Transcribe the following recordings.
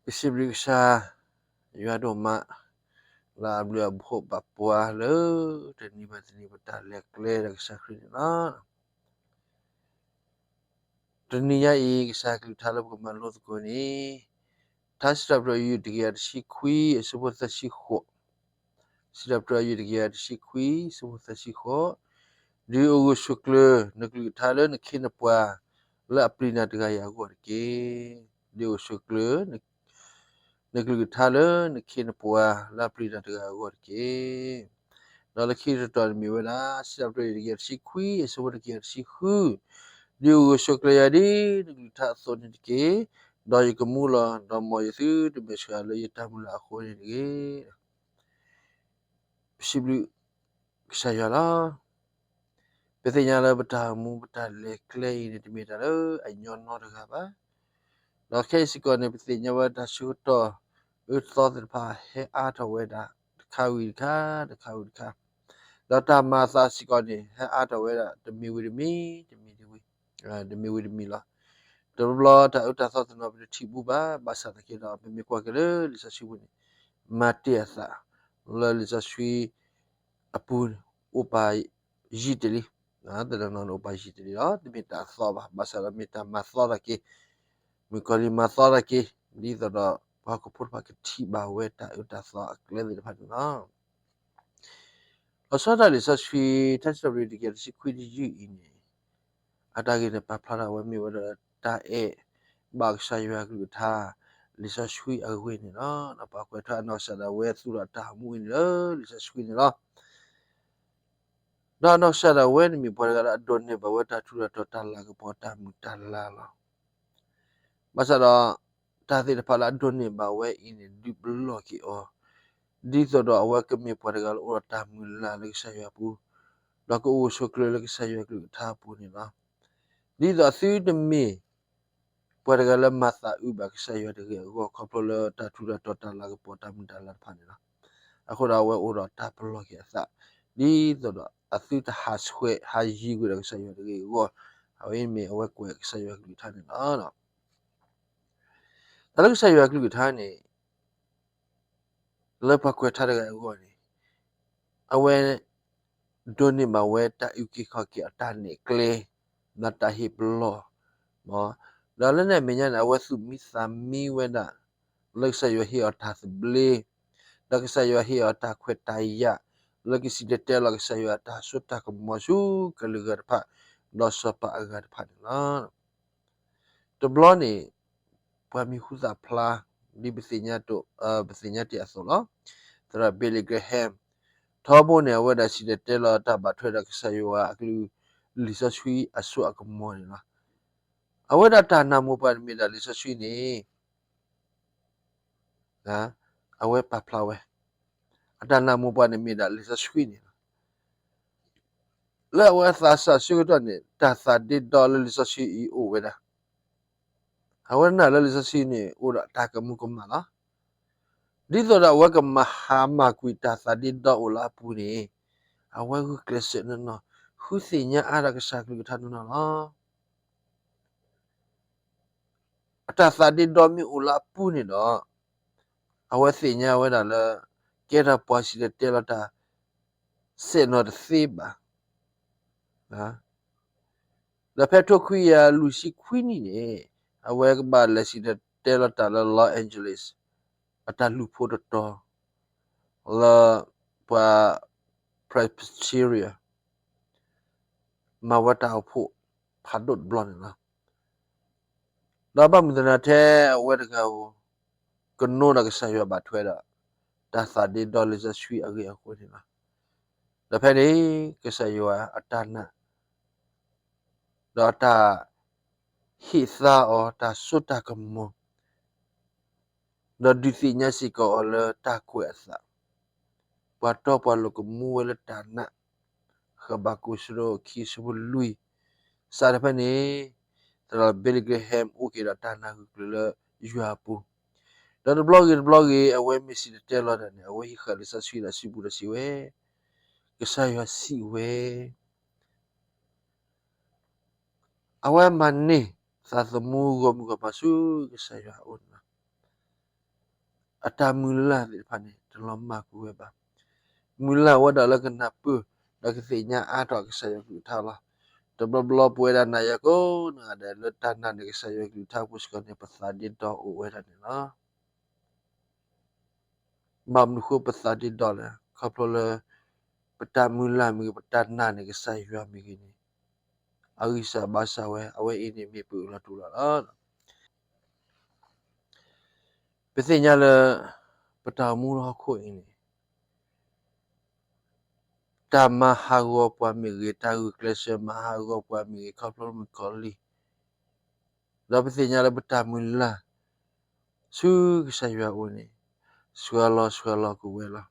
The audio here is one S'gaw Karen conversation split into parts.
ပစံးဘျုးကစၢ်ယွၤဒိၣ်မး လၢအဘျုးအဖှိၣ်ဘၣ်ပှၤလၢ တနံၤဘၣ်တနံၤပတၢ်လဲၤကျဲဒီးကစၢ်ခရံာ်န့ၣ်လီၤ. တနံၤညါအံၤ ကစၢ်ကလုၢ်ကထါလၢပကမၤလိသကိးန့ၣ် ထါစံးထီၣ်ပတြၢၤ အယုၢ်တကယၤတဆံခွံ အဆၢဖိသၢဆံဃိး, စံးထီၣ်ပတြၢၤ အယုၢ်တကယၤတဆံခွံ အဆၢဖိသၢဆံဃိး, ဒုးအိၣ်ဂၢၢ်ဆိးကျၢၤ နကလုၢ်ကထါလၢနခ့နပှၤ လၢအပျံၤနၤတဂၤအံၤအဂီၢ်တက့ၢ်. ဒုးအိၣ်ဆိးကျၢၤ နကလုၢ်ကထါလၢနခ့နပှၤ လၢအပျံၤနၤတဂၤအဂီၢ်တက့ၢ်. ဒီးလၢခံတတီၤန့ၣ်မ့ၢ်ဝဲဒၣ် စံးထီၣ်ပတြၢၤ တကယၤတဆံခွံ အဆၢဖိတကယၤတဆံဃု, ဒုးအိၣ်ဂၢၢ်ဆိးကျၢၤယၤဒ်နကလုၢ်ကထါအသိးန့ၣ်တက့ၢ်. ဒီးယကမူလီၤ, ဒီးမ်ယသုတမဲာ်ဆှးလၢယတၢ်မုၢ်လၢ်အဃိန့ၣ်တဂ့ၤ. ပစံးဘျုးကစၢ်ယွၤလီၤ. ပသ့ၣ်ညါလၢပတၢ်အိၣ်မူပတၢ်လဲၤကျဲအံၤန့ၣ် တမ့ၢ်တၢ်လၢအညီနီတဂၤဘၣ်. ဒီးခဲအံၤစ့ၢ်ကီးန့ၣ် ပသ့ၣ်ညါဝဲတၢ်ဆၢကတီၢ် အၢသီသ့ၣ်တဖၣ်ဟဲအါထီၣ်ဝဲဒၣ် တခါဝံၤတခါ, တခါဝံၤတခါ, ဒီးတၢ်မၤအသးစ့ၢ်ကီးန့ၣ် ဟဲအါထီၣ်ဝဲဒၣ် တမံၤဝံၤတမံၤ, တမံၤဝံၤတမံၤ, တမံၤဝံၤတမံၤလီၤ. တဘျီဘျီတၢ်အၢတၢ်သီတနီၤ ပတထံၣ်ဘူးဘၣ်, ဘၣ်ဆၣ်သနာ်က့ဒီး ပမ့ၢ်ကွၢ်က့ၤလၢလံာ်စီဆှံပူၤန့ၣ် မၤတ့ၢ်အသး လၢလံာ်စီဆှံအပူၤန့ၣ် အိၣ်ပာ်ယံာ်တ့ၢ်လံ, တနီၤနီၤန့ၣ်အိၣ်ပာ်ယံာ်တ့ၢ်လံလီၤ. တမ့ၢ်တၢ်အသီဘၣ်, ဘၣ်ဆၣ်ဒီးမ့ၢ်တၢ်မၤသီတၢ်က့ၤ, မုၣ်ကီၤလံၢ်မၤသီတၢ်က့ၤ, ဒ်သိးဒီးပှၤဟီၣ်ခိၣ်ဖိတဖၣ်ကထံၣ်ဘၣ်ဝဲတၢ်အၢတၢ်သီအကျဲသ့ၣ်တဖၣ်န့ၣ်လီၤ. လီၤဆီဒၣ်တၢ်လံာ်စီဆှံ ထါစံးထီၣ်ပတြၢၤ တကယၤတဆံခွံတယုၢ်အံၤန့ၣ် အတၢ်ဂ့ၢ်န့ၣ် ပာ်ဖျါထီၣ်ဝဲမ့ၢ်ဝဲဒၣ်တၢ်အဲၣ်ဘၣ်ကစၢ်ယွၤအကလုၢ်ကထါ လံာ်စီဆှံအဂ့ၢ်န့ၣ်လီၤ. ပှၤကွဲးထွဲအနီၢ်ကစၢ်ဒၣ်ဝဲသူၣ်ထီၣ်တၢ်မူအံၤန့ၣ်လၢလံာ်စီဆှံန့ၣ်လီၤ. ဒီးအနီၢ်ကစၢ်ဒၣ်ဝဲန့ၣ်မ့ၢ်ပှၤတဂၤလၢအဒိးန့ၢ်ဘၣ်ဝဲတၢ်ထူးတၢ်တီၤ တၢ်လၤကပီၤ တၢ်မုာ်တၢ်လၤလီၤ. ဘၣ်ဆၣ်ဒီး တၢ်သ့ၣ်တဖၣ်လၢအဒိးန့ၢ်ဘၣ်ဝဲအံၤန့ၣ် ဒုးပလီၢ်က့ၤအီၤ, ဒ်သိးဒီးအဝဲကမ့ၢ်ပှၤတဂၤလၢအိၣ်ဒီးတၢ်မုၢ်လၢ်လၢကစၢ်ယွၤအပူၤ, ဒီးကအိၣ်ဆိးကျၢၤလၢကစၢ်ယွၤအကလုၢ်ကထါအပူၤန့ၣ်လီၤ. ဒ်သိးအသုတမ့ၢ် ပှၤတဂၤလၢမၤသးအုးဘၣ်ကစၢ်ယွၤတဂ့ၤအဂီၢ် ခီဖျိလၢတၢ်ထူးတၢ်တီၤ တၢ်လၤကပီၤ တၢ်မုာ်တၢ်လၤတဖၣ်န့ၣ်လီၤ. အဃိဒီးအဝဲအိၣ်ဒီးတၢ်ပလီၢ်က့ၤအသး ဒ်သိးဒီးအသုတဟးဆှဲးဟးယံၤကွံာ်ဒီးကစၢ်ယွၤတဂ့ၤအဂီၢ်, အဝဲအံၤမ့ၢ်အဝဲကွဲးကစၢ်ယွၤကလုၢ်ကထါန့ၣ်လီၤ. တၢ်လၢကစၢ်ယွၤကလုၢ်ကထါန့ၣ် လၢပှၤကွဲးထါတဂၤအဂီၢ်န့ၣ် အဝဲ ဒိးန့ၢ်ဘၣ်ဝဲတၢ်အုၣ်က့ၤခီၣ်က့ၤအတၢ်နဲၣ်ကျဲ ဒီးတၢ်ဟ့ၣ်ပလီၢ်, ဒီးလၢန့ၣ်အမဲာ်ညါန့ၣ် အဝဲသူၣ်မံသးမံဝဲဒၣ် လၢကစၢ်ယွၤဟ့ၣ်အီၤတၢ်သဘျ့, ဒီးကစၢ်ယွၤဟ့ၣ်အီၤတၢ်ခွဲးတၢ်ယာ် လၢကစံၣ်တဲၤတဲလီၤကစၢ်ယွၤအတၢ်စိတၢ်ကမီၤဆူကလုာ်ဂၤတဖၣ် ဒီးစီၤပၤအဂၤတဖၣ်န့ၣ်လီၤ. တဘျီန့ၣ် ပှၤမံၤဟူသၣ်ဖျါ ဒ်ပသ့ၣ်ညါတ့ၢ်အသိးလီၤ. သရၣ် Billy Graham ထီဘိန့ၣ် အဝဲဒၣ်စံၣ်တဲၤတဲလီၤတၢ်ဘၣ်ထွဲဒီးကစၢ်ယွၤအကလုၢ် လံာ်စီဆှံအစိအကမီၤန့ၣ်လီၤ. အဝဲဒၣ်တၢ်နၢ်မိၢ်ပှၢ်န့ၣ်မ့ၢ်ဒၣ်လံာ်စီဆှံန့ၣ် အဝဲပာ်ဖျါဝဲ အတၢ်နၢ်မိၢ်ပှၢ်န့ၣ်မ့ၢ်ဒၣ်လံာ်စီဆှံန့ၣ်လီၤ. လၢအဝဲအသးစၢ်ဆၢကတီၢ်န့ၣ် တၢ်သးဒ့ဒီလၢလံာ်စီဆှံအံၤအိၣ်ဝဲဒၣ်. အဝဲနာ်လၢလံာ်စီဆှံန့ၣ် အိၣ်ဒီးတၢ်ကမူၤကမၣ်လီၤ. ဒ်သိးဒီးအဝဲကမၤဟါမၢ်ကွံာ်တၢ်သးဒ့ဒီအိၣ်လၢအပူၤန့ၣ် အဝဲဂုာ်ကျဲးစၢးနီၢ်နီၢ် ဃုသ့ၣ်ညါအါဒီးကစၢ်ကလုၢ်ကထါနီၢ်နီၢ်လီၤ. အတၢ်သးဒ့ဒီမ့ၢ်အိၣ်လၢအပူၤန့ၣ်ဒီး အဝဲသ့ၣ်ညါဝဲဒၣ်လၢ ကဲထီၣ်ပှၤစံၣ်တဲၤတဲလီၤတၢ် စဲးနီၤတသ့ဘၣ်. ဒီးဖဲထိခွံကယၤလွံၢ်ဆံခွံနံၣ်န့ၣ် အဝဲကဘၣ်လဲၤစံၣ်တဲၤတဲလီၤတၢ်လၢ Los Angeles အတၢ်လုၢ်ဖိတတီၤ လၢပှၤ Presbyterian မၤဝဲတၢ်အိၣ်ဖှိၣ်ဖးဒိၣ်တဘျီန့ၣ်လီၤ. ဒီးဘၣ်မုၢ်သနာ်ထဲအဝဲတဂၤဧိၤ ကနိဒီးကစၢ်ယွၤဘၣ်ထွဲဒီး တၢ်သးဒ့ဒီလံာ်စီဆှံအဂ့ၢ်အကျိၤန့ၣ်လီၤ. ဒီးဖဲန့ၣ် ကစၢ်ယွၤအတၢ်နာ် ဒီးတၢ်ဟ့ၣ်သါအီၤတၢ်စိတၢ်ကမီၤ ဒီးဒုးသ့ၣ်ညါစ့ၢ်ကီးအီၤလၢတၢ်ကွဲးအသး, ပှၤတီပှၤလိၤကမူဝဲလၢတၢ်နာ်, ဃဘးကူာ်အဆၢဒိၣ်ခံအဆၢဖိလွံၢ်, စးထီၣ်ဖဲန့ၣ် သရၣ် Billy Graham အိၣ်က့ၤဒီးတၢ်နာ်ဂၢၢ်ကျၢၤလၢယွၤအပူၤ, ဒီးတဘျီဂ့ၤတဘျီဂ့ၤ အဝဲမ့ၢ်စံၣ်တဲၤတဲလီၤတၢ်န့ၣ် အဝဲဟံးဃာ်လံာ်စီဆှံဒီးစံးဘျုးဒီးစံးဝဲ, ကစၢ်ယွၤစံးဝဲ အဝဲမၤန့ၢ်သးသမူဂီၢ်မုၢ်ဂီၢ်ပၤဆူကစၢ်ယွၤအအိၣ်န့ၣ်လီၤ. အတၢ်မုၢ်လၢ်သ့ၣ်တဖၣ်န့ၣ် တလီၤမၢ်ကွံာ်ဝဲဘၣ်. မုၢ်လၢ်ဝဲဒၣ်လၢကနၢ်ပၢၢ် ဒီးကသ့ၣ်ညါအါထီၣ်ကစၢ်ယွၤကလုၢ်ကထါလီၤ. တဘျီဘျီပဝဲဒၣ်နၤယၤကိးနီၢ်ဂၤဒဲး လၢတၢ်နာ်န့ၣ် ကစၢ်ယွၤကလုၢ်ကထါအပူၤစ့ၢ်ကီးန့ၣ် ပသးဒ့ဒီအိၣ်ဝဲဒၣ်န့ၣ်လီၤ. ဘၣ်မနုၤဃိပသးဒ့ဒီလဲၣ်. ခီဖျိလၢ ပတၢ်မုၢ်လၢ်မ့ၢ်ဂ့ၤ ပတၢ်နာ်န့ၢ်ကစၢ်ယွၤမ့ၢ်ဂ့ၤန့ၣ် အဂံၢ်စၢ်ဘါစၢ်ဝဲ, အဝဲအံၤန့ၣ်မ့ၢ်ပအၢၣ်လီၤတူၢ်လိာ်လီၤ. ပသ့ၣ်ညါလၢ ပတၢ်အိၣ်မူလၢဟီၣ်ခိၣ်အံၤန့ၣ် တၢ်မၤဟးဂီၤပှၤမ့ၢ်ဂ့ၤ, တၢ်ဂုာ်ကျဲးစၢးမၤဟးဂီၤပှၤမ့ၢ်ဂ့ၤ, ခီဖျိလၢမုၣ်ကီၤလံၢ် ဒီးပသ့ၣ်ညါလၢပတၢ်မုၢ်လၢ် ဆူကစၢ်ယွၤအအိၣ်န့ၣ် ဆှၢလီၤဆှၢလီၤကွံာ်ဝဲလီၤ.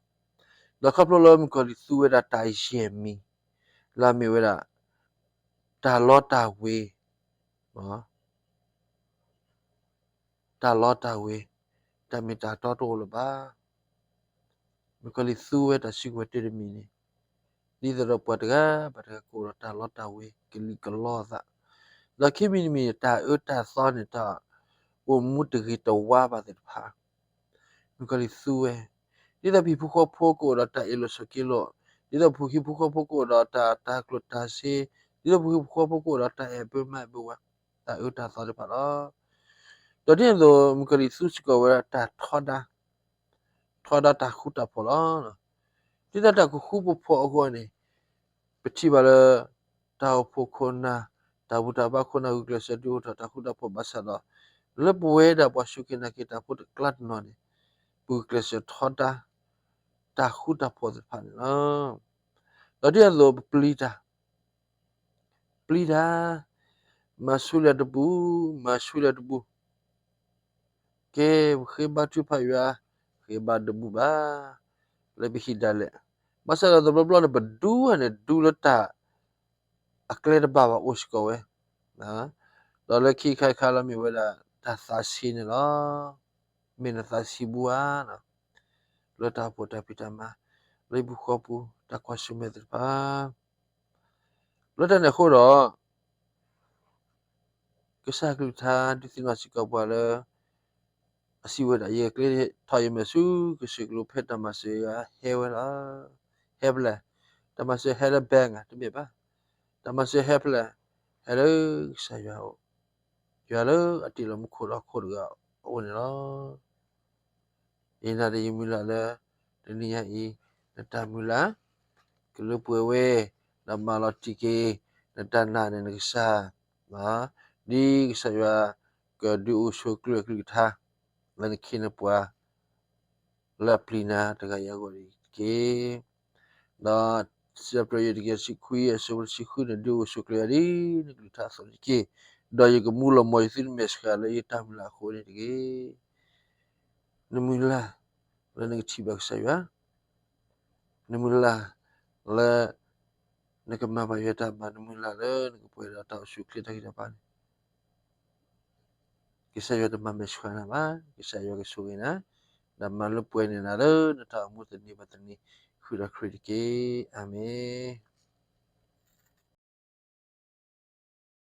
ဒီးခီဖျိလၢမုၣ်ကီၤလံၢ်သူဝဲဒၣ်တၢ်ယဲၢ်မံၤ လၢအမ့ၢ်ဝဲဒၣ် တၢ်လီတၢ်ဝ့ၤ တၢ်လီတၢ်ဝ့ၤ, တၢ်မ့ၢ်တၢ်တီတအိၣ်လၢၤဘၣ်. မုၣ်ကီၤလံၢ်သူဝဲတၢ်စုကဝဲၤတၢတမံၤန့ၣ် ဒ်သိးဒီးပှၤတဂၤဘၣ်တဂၤကအိၣ်ဒီးတၢ်လီတၢ်ဝ့ၤ ကလံၤကလီအသး, ဒီးခံမံၤတမံၤန့ၣ် တၢ်အၢတၢ်သီန့ၣ် တၢ်အိၣ်မူတဂ့ၤတဝါဘၣ်သ့ၣ်တဖၣ် မုၣ်ကီၤလံၢ်သူဝဲ, ဒ်သိးပဟံၣ်ဖိဃီဖိကအိၣ်ဒီးတၢ်အ့ၣ်လိာ်ဆိးက့လိာ်, ဒ်သိးပဟံၣ်ဖိဃီဖိကအိၣ်ဒီးတၢ် တၢ်ကျိၣ်တၢ်စ့, ဒ်သိးပဟံၣ်ဖိဃီဖိကအိၣ်ဒီးတၢ်အဲၣ်ဘၢမါအဲၣ်ဘၢဝၤ, တၢ်အၢတၢ်သီတဖၣ်လီၤ. ဒီးဒ်န့ၣ်အသိး မုၣ်ကီၤလံၢ်သူစ့ၢ်ကီးဝဲဒၣ်တၢ်ထီဒါ ထီဒါတၢ်ဃူတၢ်ဖိးလီၤ. ဒ်သိးတၢ်ကဃူပဖိးအဂီၢ်န့ၣ် ပထံၣ်ဘၣ်လၢ တၢ်အိၣ်ဖှိၣ်ခိၣ်နၢ်, တၢ်ဘူၣ်တၢ်ဘါခိၣ်နၢ်ဂုာ်ကျဲးစၢးဒုးအိၣ်ထီၣ်တၢ်ဃူတၢ်ဖိးဘၣ်ဆၣ်ဒီး လၢပဝဲဒၣ်ပှၤစူၢ်က့ၤနာ်က့ၤတၢ်ဖိတကျါတနီၤန့ၣ် ပဂုာ်ကျဲးစၢးထီဒါ တၢ်ဃူတၢ်ဖိးသ့ၣ်တဖၣ်န့ၣ်လီၤ. ဒီးဒ်အသိးပပျံၤတၢ် ပျံၤတၢ်, မၤဆူလဲၣ်တပူၤ, မၤဆူလဲၣ်တပူၤ, ကဲ ပဃ့ဘါထုကဖၣ်ယွၤ, ဃ့ဘါတဘူၣ်ဘၣ်, လၢပဟံၣ်ဒၣ်လဲာ်, ဘၣ်ဆၣ်ဒီးတဘျီဘျီန့ၣ် ပဒူန့ၣ် ဒူလၢတၢ် အကျဲတဘၣ်ဘၣ်အိၣ်စ့ၢ်ကီးဝဲ, ဒီးလၢခံခါတခါလၢမ့ၢ်ဝဲဒၣ် တၢ်သးဆံးန့ၣ်လီၤ. မ့ၢ်နသးဆံးဘူးဧါ, လၢတၢ်အိၣ်ဖှိၣ်တၢ်ဖံးတၢ်မၤ, လၢဟံၣ်ပူၤဃီပူၤ တၢ်ကွၢ်ဆၢၣ်မဲာ်သ့ၣ်တဖၣ်, လၢတၢ်န့ၣ်အဃိဒီး ကစၢ်ကလုၢ်ကထါဒုးသ့ၣ်နီၣ်စ့ၢ်ကီးပှၤလၢ အစံးဝဲဒၣ် ယကျဲထီၣ်ယမဲာ်ဆူကစၢၢ်ကလိၤ ဖဲတၢ်မၤစၢၤယၤဟဲဝဲလီၤ. ဟဲဖဲလဲၣ်, တၢ်မၤစၢၤဟဲလၢ bank ဧါ, တမ့ၢ်ဘၣ်. တၢ်မၤစၢၤဟဲဖဲလဲၣ်, ဟဲလၢကစၢ်ယွၤအအိၣ်, ယွၤလၢအတ့လီၤမူခိၣ်ဒီးဟီၣ်ခိၣ်တဂၤအအိၣ်န့ၣ်လီၤ. ယနာ်ဒီးယမုၢ်လၢ်လၢ တနံၤညါအံၤ နတၢ်မုၢ်လၢ် ကလၢပှဲၤဝဲ ဒီးမၤလီၤတံၢ်က့ၤ နတၢ်နာ်န့ၣ်နကစၢ်, ဒ်ကစၢ်ယွၤ ကဒုးအိၣ်ဆိးကျၢၤအကလုၢ်ကထါ လၢနခ့နပှၤ လၢအပျံၤနၤတဂၤအံၤအဂီၢ်န့ၣ်တက့ၢ်. ဒီးစံးပတြၢၤ ယွၤတကယၤတဆံခွံ အဆၢဖိတဆံဃုန့ၣ် ဒုးအိၣ်ဆိးကျၢၤယၤဒ်နကလုၢ်ကထါအသိးန့ၣ်တက့ၢ်. ဒီးယကမူလီၤမီၢ်ယသုတမဲာ်ဆှးလၢယတၢ်မုၢ်လၢ်အဃိန့ၣ်တက့ၢ်. နမုၢ်လၢ်လၢနကထံၣ်ဘၣ်ကစၢ်ယွၤ, နမုၢ်လၢ်လၢ နကမၤဘၣ်ယွၤတၢ်မၤ, နမုၢ်လၢ်လၢနကပှဲၤဒီးတၢ်အိၣ်ဆူၣ်အိၣ်ချ့တၢ်ဂံၢ်တၢ်ဘါန့ၣ် ကစၢ်ယွၤတမၤမဲာ်ဆှးနၤဘၣ်. ကစၢ်ယွၤကဆိၣ်ဂ့ၤနၤ, ဒီးမၤလၢပှဲၤန့ၢ်နၤလၢနတၢ်အိၣ်မူသန့ၤဘၣ်သန့ၤ ဃုာ်ဒီးခရံာ်တက့ၢ်. အၤမ့ၣ်.